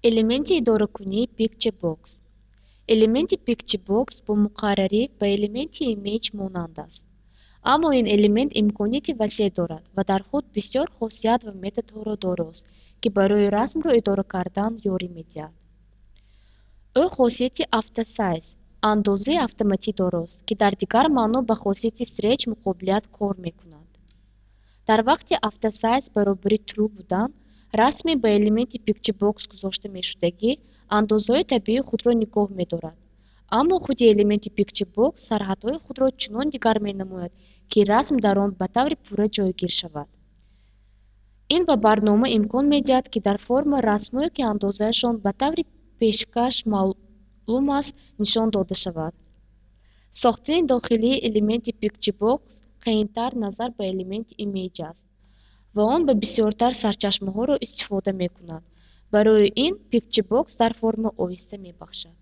Элементи идоракунии Picture Box. Элементи Picture Box бо муқаррарӣ ба элементи Image монанд аст, аммо ин элемент имконияти васеъ дорад ва дар худ бисёр хосият ва методҳоро дорост, ки барои расмро идора кардан ёрӣ медиҳад. Ӯ хосияти AutoSize, андозаи автоматӣ дорост, ки дар дигар маъно ба хосияти Stretch муқобилият кор мекунад. Дар вақти AutoSize баробари True будан, расме ба элементи Picture Box гузошта мешудагӣ андозаҳои табиии худро нигоҳ медорад, аммо худи элементи Picture Box сарҳадҳои худро чунон дигар менамояд, ки расм дар он ба таври пурра ҷойгир шавад. Ин ба барнома имкон медиҳад, ки дар форма расмҳое, ки андозаашон ба таври пешкаш маълум аст, нишон дода шавад. Сохтани дохилии элементи Picture Box қиинтар назар ба элементи Image аст ва он ба бисёртар сарчашмаҳоро истифода мекунад. Барои ин Picture Box дар форма оҳиста мебахшад.